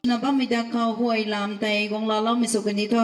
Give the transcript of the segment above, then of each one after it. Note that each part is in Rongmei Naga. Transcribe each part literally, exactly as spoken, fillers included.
Na bammei da khou huay lam tei guang laloumei sw kani tho.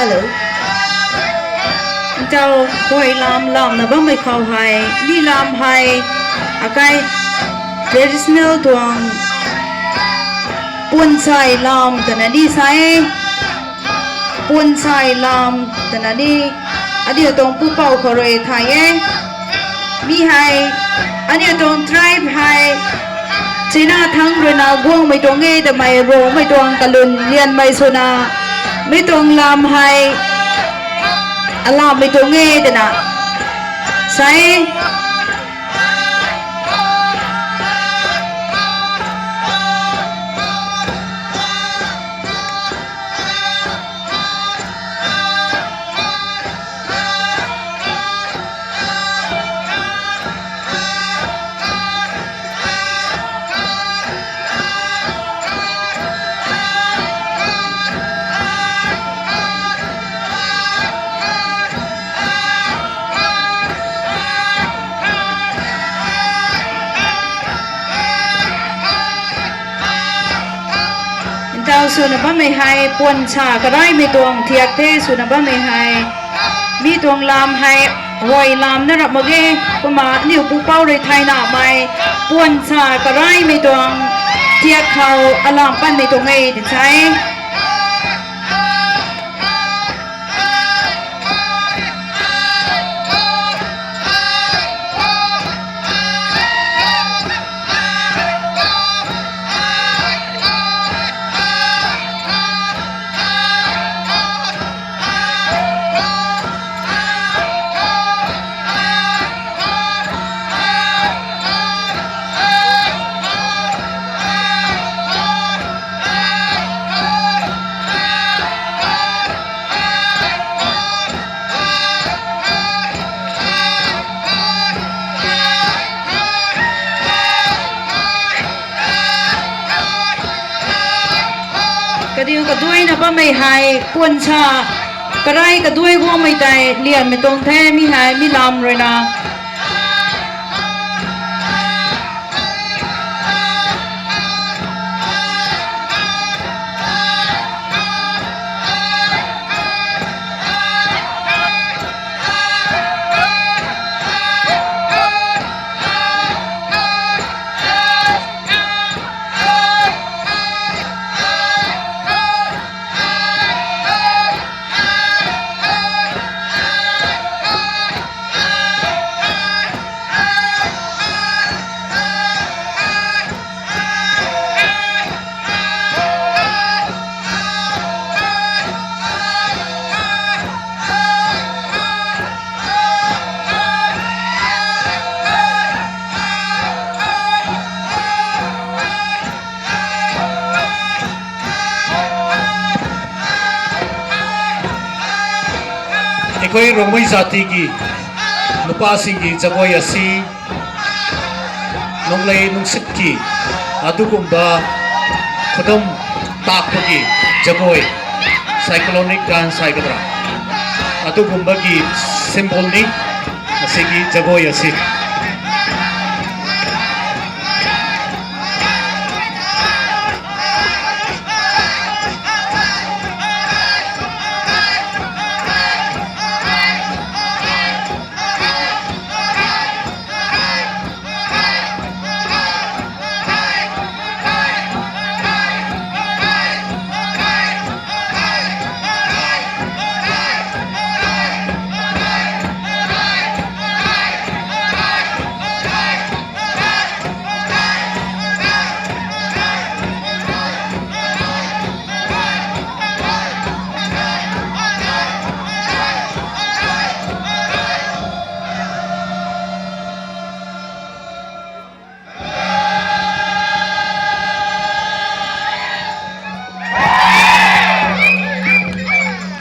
Hello. Ntau, huay lam lamna bammei khou hei, mi lam hei, akai traditional tuang puansai lam twna ni sa e. Puansai lam twna ni, aniu tuang pupouc khou rui thay e. Mi hei, aniu tuang tribe hei, China thangc ruina guangmei tuang e twmei Rongmei tuang kalun lianmei swna, mi tuang lam hei, alamhmei tuang e twna sa e. Ntau swna bammei hei, puansa karaimei tuang thiak the swna bammei hei. Mi tuang lam hei, huay lam na rap mak ge, kumna aniu pupouc rui thaynamei, puansa karaimei tuang thiak khou alam panmei tuang e ti sa e. Kadiu kaduaina bammei hei, puansa karai kaduai guangmei tei lianmei tuang the, mi hei mi lam ruina. ꯑꯩꯈꯣꯏ ꯔꯣꯡꯃꯩ ꯖꯥꯇꯤꯒꯤ ꯅꯨꯄꯥꯁꯤꯡꯒꯤ ꯖꯒꯣꯏ ꯑꯁꯤ ꯅꯣꯡꯂꯩ ꯅꯨꯡꯁꯤꯠꯀꯤ ꯑꯗꯨꯒꯨꯝꯕ ꯈꯨꯗꯝ ꯇꯥꯛꯄꯒꯤ ꯖꯒꯣꯏ, cyclonic dance ꯍꯥꯏꯒꯗ꯭ꯔꯥ, ꯑꯗꯨꯒꯨꯝꯕꯒꯤ symbolꯅꯤ ꯃꯁꯤꯒꯤ ꯖꯒꯣꯏ ꯑꯁꯤ꯫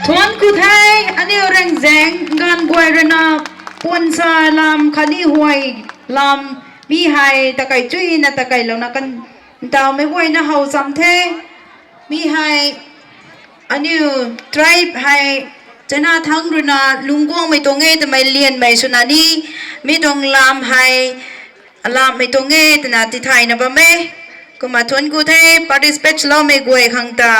Thuanc ku the, aniu Rengzeng ganv guay ruina puansa lam khatni huay lam mi hei takai chuina takailouna kan ntawmei guayna how cham the. Mi hei aniu tribe hei China thangc ruina lungc guangmei tuang e twmei lianmei swna ni, mi tuang lam hei alamhmei tuang e twna tithayna bam e. Kumna thuanc ku the, participate loumei guay khang ta.